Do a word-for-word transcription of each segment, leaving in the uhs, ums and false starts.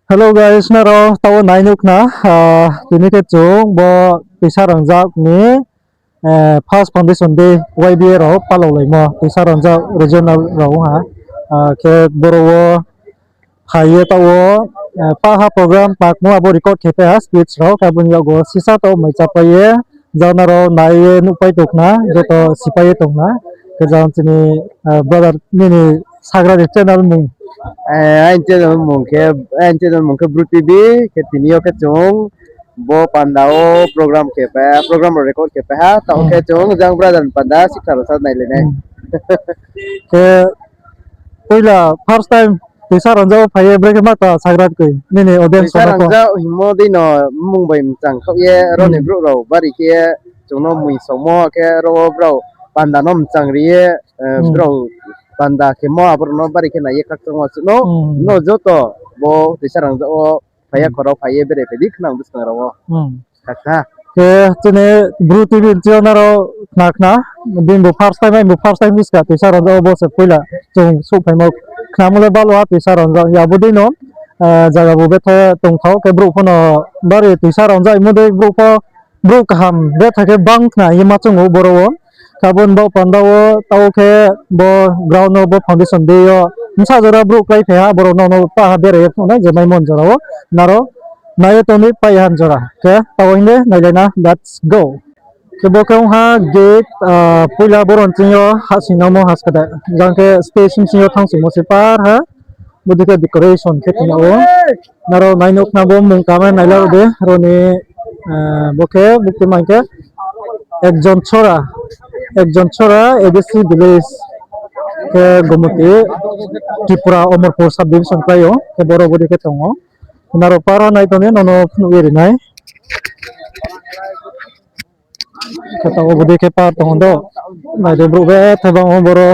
Hello guys, nrao taoh wo nai nuh khna, ah, tini khe chung bo Toisa Rangjak ni, eh, first foundation day Y B A rao palao laimo, Toisa Rangjak regional rao ha, ah, khe boro wo phai ye taoh wo, eh, pah ha program pakmo abo record khe pai ha speech rao, khe abo ni yakgu sisa taoh mai chápai ye, jang nrao nai ye nuhpai tong khna, joto sipai ye tong khna, khe jang chini, eh, brother nini sagra ni channel mung. Eh, aini channel mung khe, aini channel mung khe Bru T V, khe tini yo khe chung bo panda wo program khe pai, program rao record khe pai ha, taoh khe chung jang brother ni panda sikha rao sa nailai nai. Hmm. Khe poila first time Toisa Rangjak wo phai ye brekhe ma ta sagra koi nini audience rao no pho. Toisa Rangjak hingmo dei no mmung bai mchang khaoh ye, aro ni brouh rao bari khe chung no mui songmo khe aro wo brao panda no mchang ri ye, eh, brao panda khemo abo rao no bari khe nai ye khakchangmo suh no, no joto bo Toisa Rangjak wo phai ya khorao phai ye berai phai di khnang buskang rao wo. Khe chini Bru T V ni channel nrao khna khna, bini bo first time, aini bo first time buskang Toisa Rangjak wo bo se poila chung souhphaimo khnamo le balo ha Toisa Rangjak ya bo dei no, eh, zaga bo betha tongthao khe brouh pho no bari Toisa Rangjak imo dei brouh pho brouh kaham betha khe bang khna ye ma choung ou boro wo. Khe abo ni baoh panda wo taoh khe bo ground wo bo foundation day yo bsa jora brouh klái phai ha, boro no no pah ha berai ye phnuh nai je maimo ni jora wo nrao nai ye tong ni pai ha ni jora. Khe taoh hing de nailai na, let's go. Khe bo khe ong ha gate, ah, poila boro ni ching yo hahsoing nangmo ha ska de. Jang khe stage ni sing yo thanngsoingmo se par ha. Bodei khe decoration khe tong yag ou. Nrao nai nuh khna bo mung kama naila de, aro ni, eh, bo khe bukti mai khe Ekjon Chora, Ekjon Chora A D C village khe Gomoti, Tripura, Omorpur sub division klái ou, khe boro bodei khe tong ou. Nrao para nai tong ni, nono phnuh ye ri nai. Khe taoh wo bodei khe par tong ou do. Nai di brouh betha bang ou boro,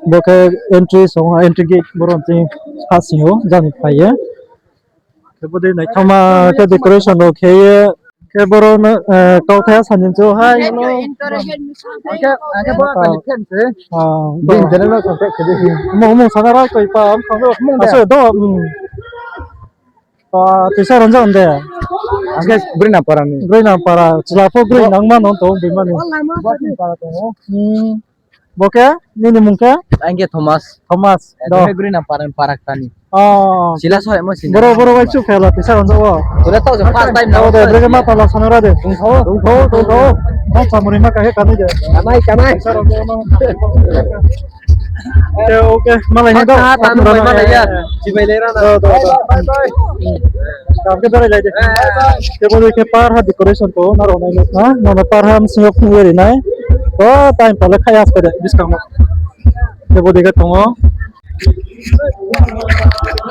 bo khe entry song, entry gate boro ni ching hahsoing ou, jang phai ye. Khe bodei naithaoma khe decoration rao khe ye, khe boro no, eh, kauthai ya sa ni chu hai. Ang khe, ang khe bo akani fan se. Ah, bini channel no subscribe khe di. Mung, mung sana ra koi pa, ang thang do. Mung de. Ase do, hmm. Pa, Toisa Rangjak de. Ang khe Groinam para ni. Groinam para, chla pho Groinam ma no tong, bini mani. Bo ni para tong ou. Hmm. Bo khe, nini mung khe? Ang khe Thomas. Thomas. Eh, do. Khe Groinam para ni para kta ni. Oh. Sila so hemo sini. Boro, boro wai chu phela Toisa Rangjak wo. Boro taoh se first time na. Ode, brekhe ma pala sana ra de. Tongthao, tongthao, tongthao. Ma chamuri ma kahe kani de. Kanai, kanai. Toisa Rangjak wo. Okay, okay. Malai ni do. Tanu bai malai ya. Chibai le ra na. Do, do, do. Bye, bye. Kam khe berai lai de. Khe bodei khe par ha decoration tong ou, nrao nai nuh na, nono par ha bsing yo phnuh ye ri nai. O, time pala khai ha ska de, buskang no. Khe bodei khe tong ou.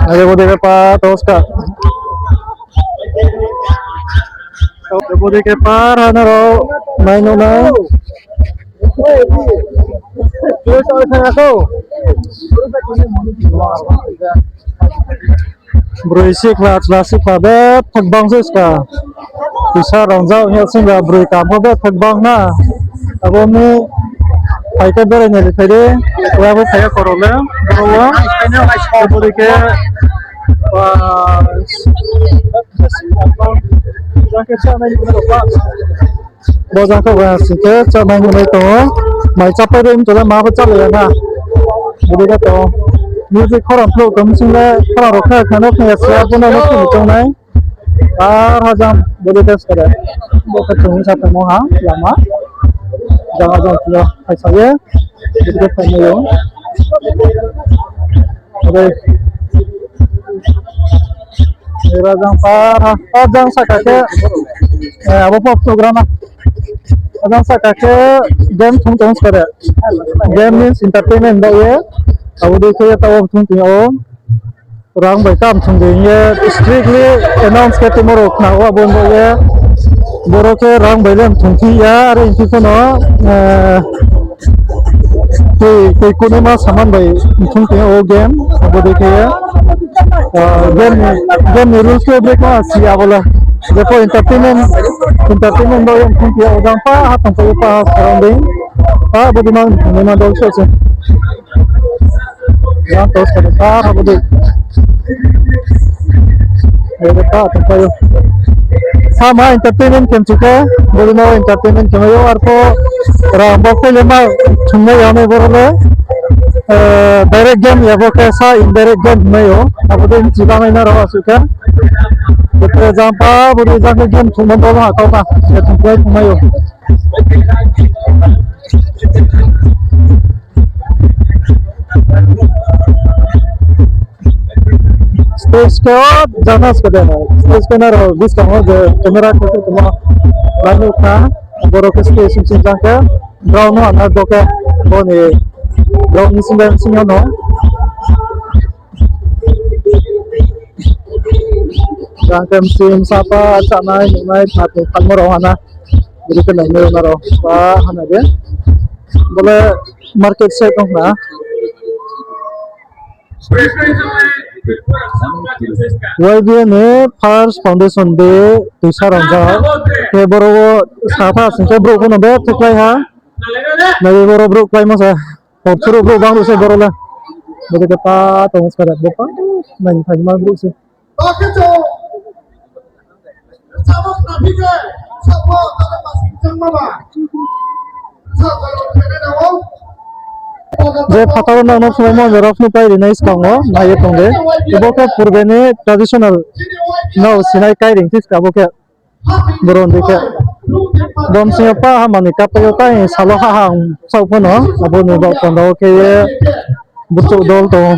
Are bodei khe par tong ska. Khe bodei khe par ha nrao nai nuh na. Broi sikla, chla sikla bethak bang se ska. Toisa Rangjak hing ye sing ba broi kam pho bethak bang na. Abo ni phai khe berai nai phai di. Abo phai ya khorao le. Boro wo. Bodei khe. Ba. Jang khe sa nai ni ba. Bo jang khe ba sing khe chánai nungnai tong ou. Mai chápai ri mtole ma pho chálai ya na. Bodei khe tong ou. Music khorang phluh tong sing le khorang rao khe kheno khna ya se abo no no khna tongnai. Ar ha jang bodei khe skare. Bo khe tong sa tongmo ha lama. Jang jang phluh phaisa ye. Bodei khe phaimai ou. Ore. Era jang pa, pa jang saka khe, eh, abo pho program a. Jang saka khe game thung tong skare. Game means entertainment ba ye. Abo dei khe taoh thung tong ou. Rang bai kam thung dei ye strictly announce khe tongmo rao khna ou abo ba ye. Boro khe rang bai le thung phi ya, are phi pho no, eh, Tei, tei kuni ma saman bai thung tong ou game, abo dei khe, ah, game ni, game ni rules khe break ma si abo le. Jepho entertainment, entertainment bai thung tong ou, jang pa ha tong pa ha surrounding. Pa abo dei ma thung ma dol so se. Jang to se pa ha abo dei. Ere pa tongpai ou. Sama entertainment khe mchu khe, bori no entertainment khe mai ou, arphuh rang bo khe le ma thungnai ya nai boro le, direct game ya bo khe sa indirect game mai ou, abo dei mchi ba mai na rao asuh khe. Boro jang pa, boro jang khe game thungmo bo ha kau na, ya thungpai thungmai ou. Stage khe o jana se de, stage khe nrao buskang wo je camera khe khe tongmo nai nuh kha, boro khe stage sing sing jang khe, ground no ana bo khe, bo ni ground ni sing bai sing yo no. Jang khe mchim sapa chanai nungnai tha tong thanngmo rao hana. Bini khe nainai rao pa hana de. Bo le market side ong khna. Y B A ni first foundation day tuisa rangja. Khe boro wo sapha sing khe brouh pho no bethe klái ha. Nai boro brouh kláimo se. Hor thuru brouh bang ruh se boro le. Boro khe pa tong se kare bo pa. Nai phaima brouh se. Je phathar wo nang no phnuhmo je rao phnuh pai ri nai skang wo nai ye tong de. Bo khe purbe ni traditional no sinai kaireing thi ska bo khe. Boro ni khe. Bo bsing yo pa ha mani kapai yo tai sal wo ha ha ang saoh pho no. Abo ni baoh panda wo khe ye buchouh dol tong.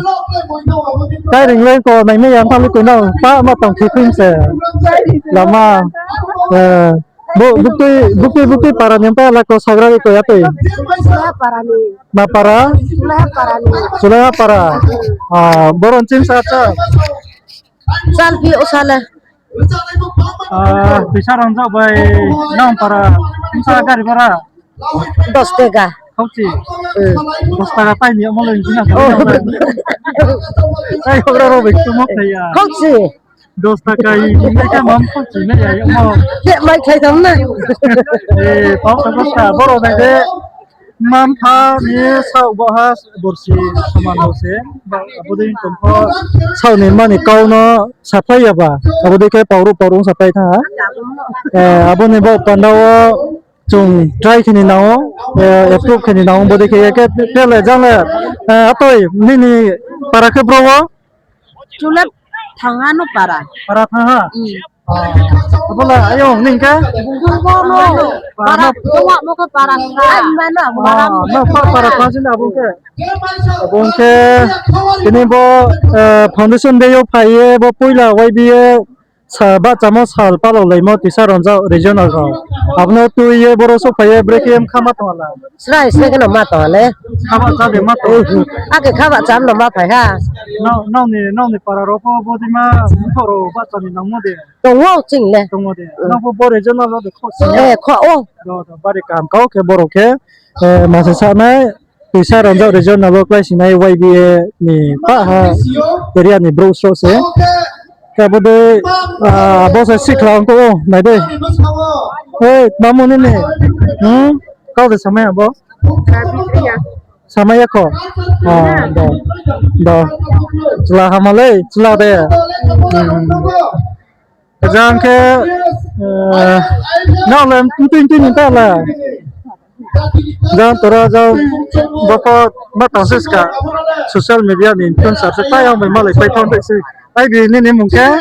Kaireing le ko naimai ya tha le koi no pa ma tang khe khui se. Lama, eh, bo buktui, buktui, buktui para ni pa la ko sagra ri ko ya tui. Ma para? Sulaiha para. Ah, boro ni chim sa cha. Chal phi o sale. Ah, tuisa rangja bai nang para, bsa gari bara? Dos taka. Khauchi? Dos taka pai ni amo le jina. Ai, hogra ro bai tu mo kaya. Khauchi. Dos taka i, i khe mam khauchi na ya, amo. Khe mai khai tham na. Eh, pau sa dos taka, boro nai de. Mma-mpha ni saoh baha borsi soman rao se, abo dei tong pho saoh ni mma ni kau no saphlai ya ba, abo dei khe pauruh pauruh ong saphlai thanng ha. Eh, abo ni baoh panda wo chung try khe ni nang ou, eh, approve khe ni nang ou, bo dei khe ye khe, khe le jang le, eh, atoi, nini para khe bro wo? Chule thangha no para. Para thangha? Abo le ayong ning khe? Bung bo no. Para, joma mo khe para kha. Ai, ma no, para. No, pa-, para kha sin abo khe. Abo khe, tini bo, eh, foundation day yo phai ye, bo poila Y B A sa bahchamo sal palao laimo tisa ronjak regional rao. Abo no tui ye boro souhphai ye brekhe ye mkha ma tong ha la? Srai, srai khe no ma tong ha le. Kha bahcha de ma tong? Ake kha bahcha no ma phai ha. Nrao, nrao ni, nrao ni para rao pho bodei ma mthoh rao bahcha ni nangmo de? Tong ou ching le. Tong ou de. Nrao pho bo regional rao de kho si? Eh, kho ou. Do, do, bari kaham kau khe boro khe, eh, ma se sa nai. Tisa ronjak regional wo kláisinai Y B A ni pah ha area ni brouh sroh se. Khe abo dei, ah, bo se sikhla ong tong ou, nai dei. Ei, tma mo nini? Hmm? Kau de samai ya bo? Samai ya kho? Ah, do. Do. Chla hama lei, chla de. Hmm. Jang khe, eh, nrao le mtui mtui ni ta la. Jang tora jang bo pho ma tang se ska social media ni influencer se pai ang bai malai pai thang bai se. Ai bi nini mung khe?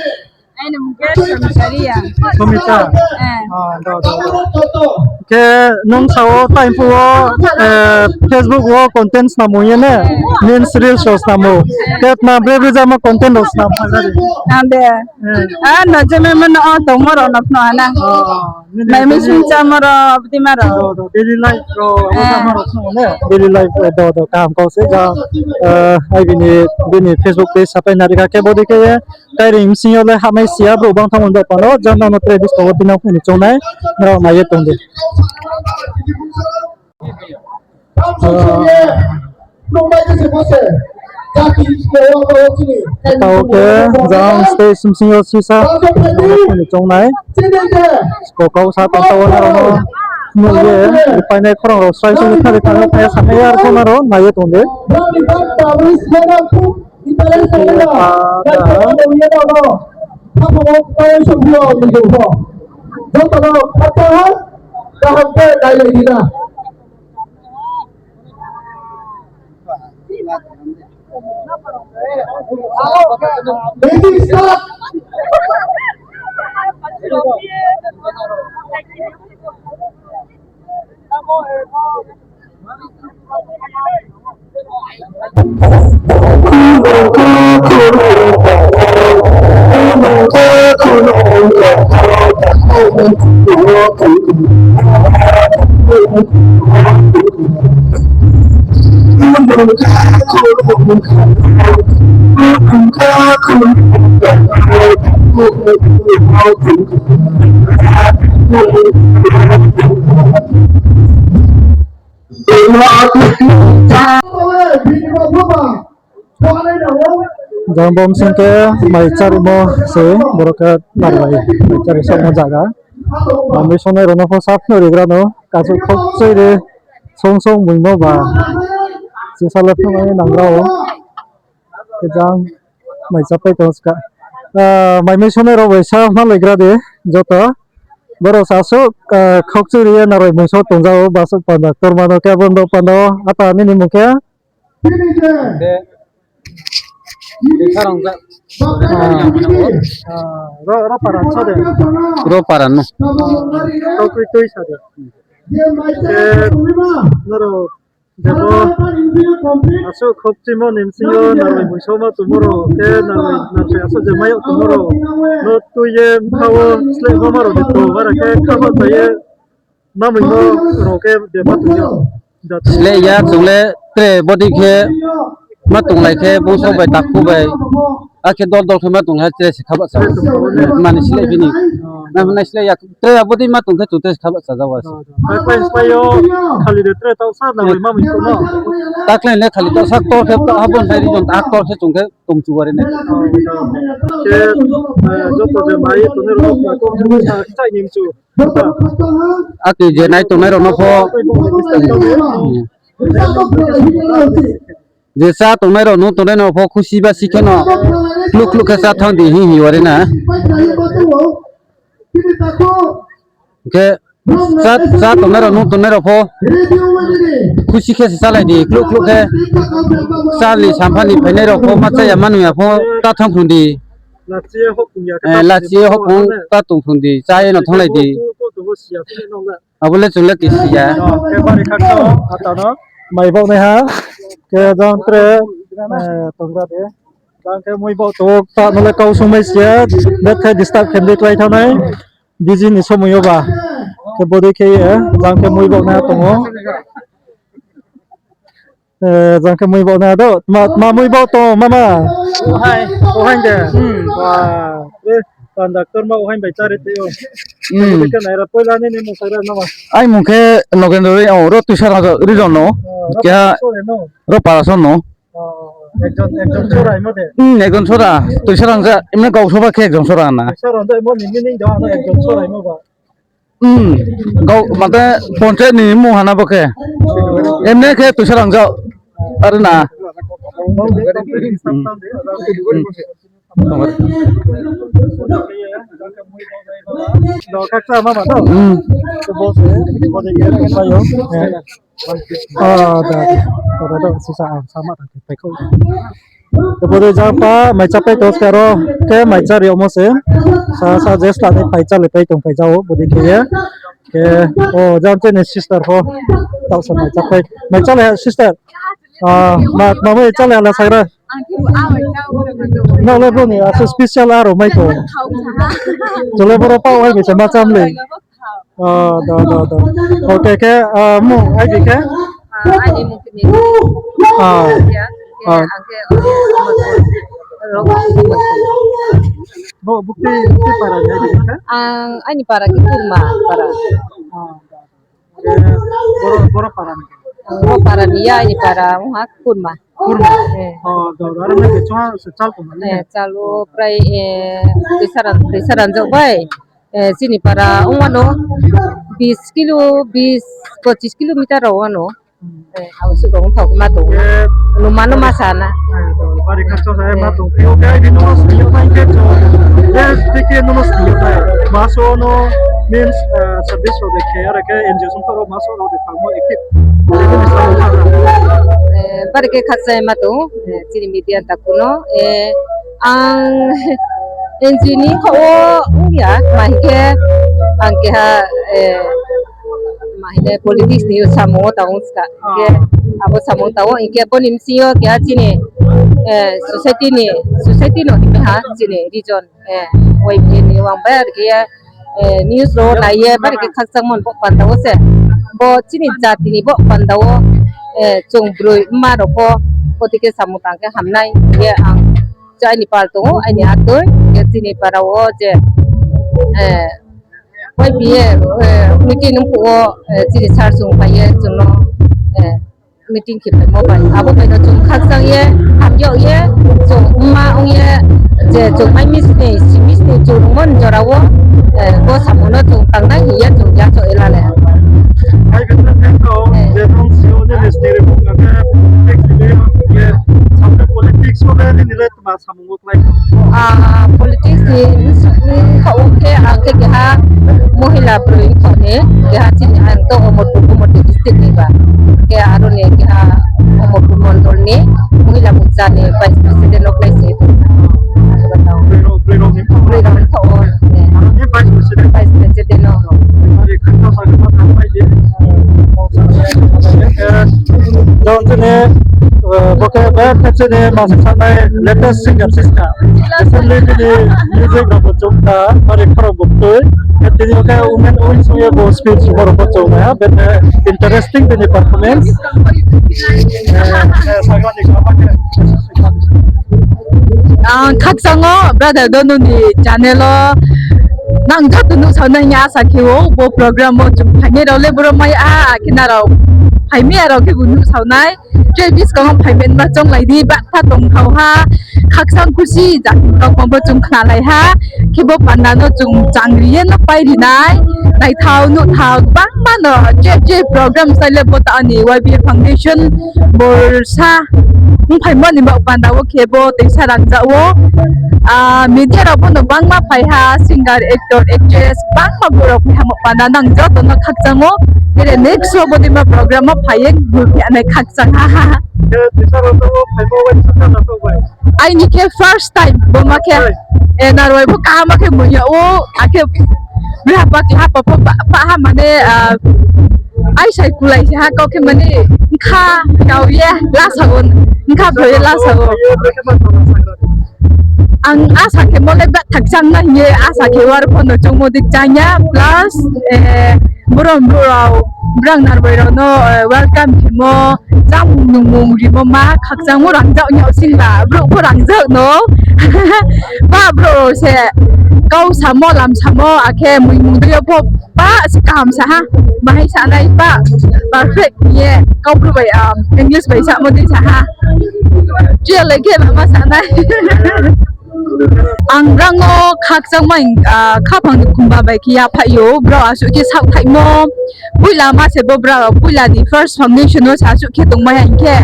Aini mung khe Somita Reang. Somita? Eh. Ah, do, do, do. Khe nung sao time phuh wo, eh, Facebook wo content snamo ye ne? Memes reels rao snamo. Khe tma bre bre jama content rao snam ha gari? Ang de. Eh. Ah, no je me mano o tongmo rao no phnuh ha na. Oh, nini nai mi sung chamo rao, bdi ma rao. Do, do, daily life rao, eh, abo jama rao phnuh ne? Daily life rao, do, do, kaham kau se jang, eh, ai bini, bini Facebook page sapai nari kha khe bodei khe ye, kairing bsing yo le hamai sia brouh bang thanng mani baoh panda wo, jang nrao no tre buskang wo tinang phung ni choung nai, nrao nai ye tong di. Tao khe jang stage bsing yo sisa ni choung nai. Skokau sa tong tao wo nrao no phnuh ye, ripainai khorang rao srai srai khnari tang ye phai ye samai ye arphuh nrao nai ye tong di. Ah, da. Khapang wo pai song phi yo ni jong pho. Joto no khakchang ha, kaham khe nailai di na. Ready, start. Jang bo bsing khe mai charimo se, boro khe tarbai mai chari samo zaga. Mai mui songnai rao no pho sa phnuh ri gra no, kasu khokchoi ri song song mui no ba. Sisa le phnuh nai nang gra o. Khe jang mai chapai tong ska. Ah, mai mui songnai rao bai sa malai gra di, joto. Boro sa suh, ah, khokchoi ri ye narbai mui so tong za o, ba suh panda ktorma no khe abo ndo panda o, ata nini mung khe? Khe, khe sarang ja. Ah, ah, ro, ro para sa de. Ro para no. Kau kroi tui sa de. Khe, nrao, jebo, asuh khokchimo ni bsing yo narbai mui so ma tongmo rao, khe narbai, narbai asuh je mai yo tongmo rao no tui ye bkha wo slehma ma rao di tong, bara khe kha ma pai ye ma mui no rao khe de ma tong yo. Sleh ya, chung le tre bodei khe ma tonglai khe bungso bai takhu bai. Akhe dol dol khe ma tong ha, tre se kha bahcha. Mani sleh bini. Na hwnai sleh ya, tre ya bodei ma tong khe chung tre se kha bahcha ja wa se. Taklai slái yo khali de tre taoh sa na bai ma mui tong no. Taklai le khali taoh sa ktor khe taoh ha bon nai ri jong aktor khe chung khe tong chu wari nai. Khe, eh, joto je mai tongnai rao no khe sa chai ni mchu. Ake je nai tongnai rao no pho. Je chá tongnai rao, nung tongnai no pho khusi basi khe no, kluh kluh khe chá thanng di hing hing wari na. Khe chá, chá tongnai rao, nung tongnai rao pho khusi khe se chálai di, kluh kluh khe. Chá ni sampha ni phainai rao pho, ma chá ya ma nung ya pho, ta thanng phrung di. Eh, lachi ye houhkhong ta tong phrung di, chá ye no thannglai di. Abo le chung le kisi ya. Khe bari khakchang, ata no mai baoh nai ha. Khe jang tre, eh, tongja de. Jang khe mui baoh tong, ta no le kau sungmai si ya. Bethe disturb khe di klái thanngnai. Busy ni somoi yo ba. Khe bodei khe ye, jang khe mui baoh nai ha tong ou. Eh, jang khe mui baoh nai ha do. Ma, ma mui baoh tong, mama? Ohai. Ohai de. Hmm. Wa, eh, conductor ma ohai bai chári tei o. Hmm. Khe nai ra poila nini mung sa ra mama. Ai mung khe Nogendro Reang, o, ro Tuisarangja region no. Oh, ro Keha Tuisarangja no. Ro para son no. Oh, ekjon, ekjon sora imo de. Hmm, ekjon sora. Tuisarangja, emne gausoba khe ekjon sora na. Tuisarangja imo ni meaning do, ano ekjon sora imo ba. Hmm, gau, mate ponchayat ni mung hana bo khe. Emne khe Tuisarangja. Are na. Hmm. Hmm. Ah, da, da, da, da, sisa ang sama tang khe paikho. Bo de jang pa mai chápai tong ska ro, khe mai chári omo se. Sa, sa, je sla ni phai chálai pai tong phai jao, bo de khe ye. Khe, o, jang chini sister pho. Taoh sa mai chápai. Mai chálai ha, sister. Ah, ma, ma mai chálai ha la sagra. Nrao le bro ni asuh special aro mai tong. Chung le boro pao hai bai se ma chá mlei. Ah, da, da, da. Okay, khe, ah, mung, I D khe? Ah, I D mung khe ni. Ah. Ah. Bo, bukti, bukti para ni I D khe? Ang, aini para khe Kurma para. Ah, da, da. Eh, boro, boro para ni? Boro para ni ya, aini para, ongha Kurma. Kurma? Eh. Oh, da, da, aro mai khe chungha se chal tong mani? Eh, chal o prai, eh, Tuisaran, Tuisaranjak bai. Eh, chini para ongmano bis kilo, bis, pochis kilometer rao ano. Hmm. Abo suh rong thao ma tong. Numa no ma sa na. Bari khakchang sa ma tong. Khe o khe bini no sini yo mai khe chung. Yes, bini no sini yo mai. Ma so no means, service rao de khe, are khe N G O song thao rao ma so rao de thangmo active. Bari khe khakchang ma tong. Chini media takhu no. Ang N G O ni kho o ong ya, ma hing khe ang keha, ma hing le politics ni samung wo tang ong ska. Hing khe abo samung tang wo, hing khe bo ni bsing yo keha chini, society ni, society no hing ha chini region, Y B A ni wang bai ar khe, news rao nai ye bari khe khakchangmo ni bo panda wo se. Bo chini jati ni bo panda wo, chung broi mma rao pho, bo dei khe samung tang khe hamnai hing ye ang je aini pal tong ou, aini atoi, hing khe chini para wo je, Y B A, meeting nung phuh wo, chini sir chung phai ye chung no, meeting khe phaimo bai. Abo bai no chung khakchang ye, ham yag ye, chung mma ong ye, je chung mai misni, si misni chung rungmo ni jora wo, bo samung no chung tangnai hing ye chung yachaoh ye la le. Hai khe tong, je nung si o nini sni ri bung khe, politics ni le, ye, samung politics wo le nini le tma samung wo klái? Politics ni, ni khaoh wo khe ang khe keha mohila broi khaoh ni, keha chini ang to Omorpur, Omorpur district ni ba. Khe aro ni keha Omorpur mondol ni mohila morcha ni vice president no klái se tong. Broi rao ni khaoh wo, vice president. Vice president no. Jang chini, bo khe be khe chini masa sanai latest singer siska. Recently bini music rao bo chung kha, bari khorang bo tui. Khe tini yo khe women wing song ye bo speech rao bo chung nai ha, be interesting bini performance. Ang khakchang o brother Donu ni channel o nang joto nuhsao nai hing ye asa khe ou, bo program wo chung phainai rao le boro mai ya, akhe nrao phaimai ya rao khebu nuhsao nai. Tre buskang wo phaimai ma chounglai di, baktha tongthao ha, khakchang khusi jati ni kaukma bo chung khnalai ha, khe bo panda no chung changri ye no pairi nai, naithao nuhthao gbangma no je je program sai le bo ta ani Y B A Foundation borsa ongphaimo ni baoh panda wo khe bo teisa rangzag wo, media rao pho no gbangma phai ha, singer, actor, actress gbangma brouh rao phai ha mo panda nang joto no khakchang o. Tere next wo bodeima program wo phai ye gulphi nai khakchang ha. Aini khe first time bo ma khe, narwai pho kaham khe mui ya ou, akhe bri hapa khe hapa pho pah ha mane, aisai kulai se ha kau khe mane, bkha kau ye lasa o, bkha kau ye lasa o. Ang asa khemo le ba khakchang na hing ye asa khe war pho no choungmo di chang ya, plus, brouh brouh rao, brang narbai rao no welcome khemo, chámung nungmung rimo ma khakchangmo rangzag ya sing la, brouh pho rangzag no. Ba brouh rao se kau samo, lam samo, akhe muimung dei yo pho ba se kaham sa ha, bahai sanai ba perfect ye, kau brouh bai, English bai samo dei sa ha. Chiya lai khe mama sanai. Ang brang no khakchangma, khaphang ni khumba bai khe yaphaih ou, brao asuh khe saohthaihmo. Poila ma se bo brao, poila ni first foundation wo se asuh khe tongmai ha hing khe.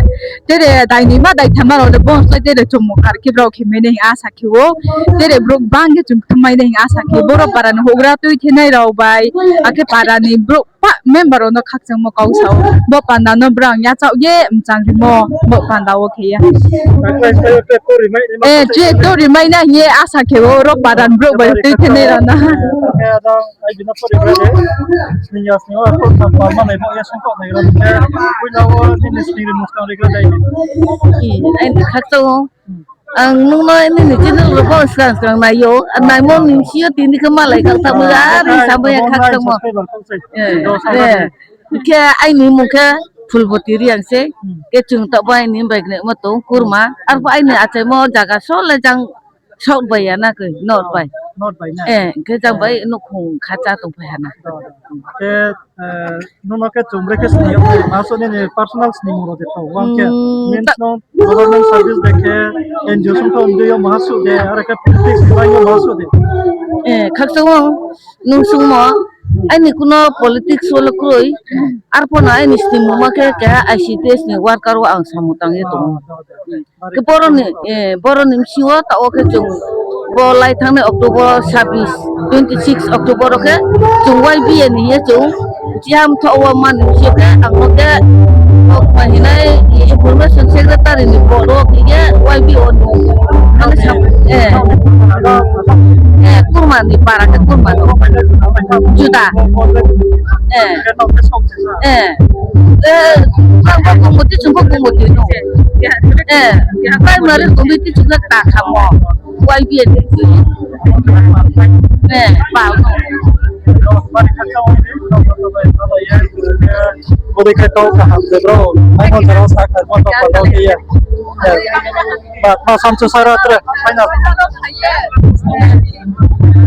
Tere dainima daithama rao le bo slái tere chomkar khe brao khe mai nai hing asa khe ou. Tere brouh bang khe chung khe mai nai hing asa khe. Boro para ni houhgra tuithenai rao bai, akhe para ni brouh pa member rao no khakchangmo kau sa ou. Bo panda no brang yachaoh ye mchang rimo, bo panda wo khe ya. Tre to rimai na hing ye asa khe ou, ro para ni brouh bai tuithenai rao no. Aini khakchang o. Ang nung no nini channel rao pho skang skang nai ou, naimo ni bsing yo tini khe malai kha tamo, are samai ya khakchangmo. Hing khe aini mmung khe Phulboti Reang se, khe chung taoh bo aini bai gnaimo tong kurma, arphuh aini achaimo zaga so le jang south bai ya na khe, north bai. Hing khe jang bai nouhkhong khacha tongphai ha na. Khe, nung no khe chung bre khe sini yo, ma so nini personal snimung rao de tong, uang khe, means no government service de khe, N G O song thao de yo maha suh de, are khe politics bai yo maha suh de. Khakchang o, nung sungmo, Aini kuno politics wo le kroi, arphuh no aini snimungma khe keha I C D S ni worker wo ang samung tang ye tong ou. Khe boro ni, eh, boro ni bsing wo taoh wo khe chung bo lai thanngnai October sabis, twenty six October wo khe chung Y B A ni hing ye chung chiham thoh wo mani bsing yo khe ang no khe, o, ma hinai information secretary ni boro khe ye Y B O ni, mane sa, eh, eh, kurma ni para khe kurma ni. Juda. Eh. Eh. Eh, nang bo kongmoti, chung bo kongmoti no. Eh, primary committee chung khe ta khamo. Y B A ni. Eh, pal no. Bodei khe kau kaham je bro, maimo jora sa khe mo to pal no khe ye. Eh. Ba, ma samsu sara tre, final. Eh,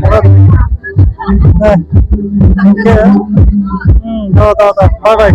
okay. Hmm, da, da, da. Bye bye.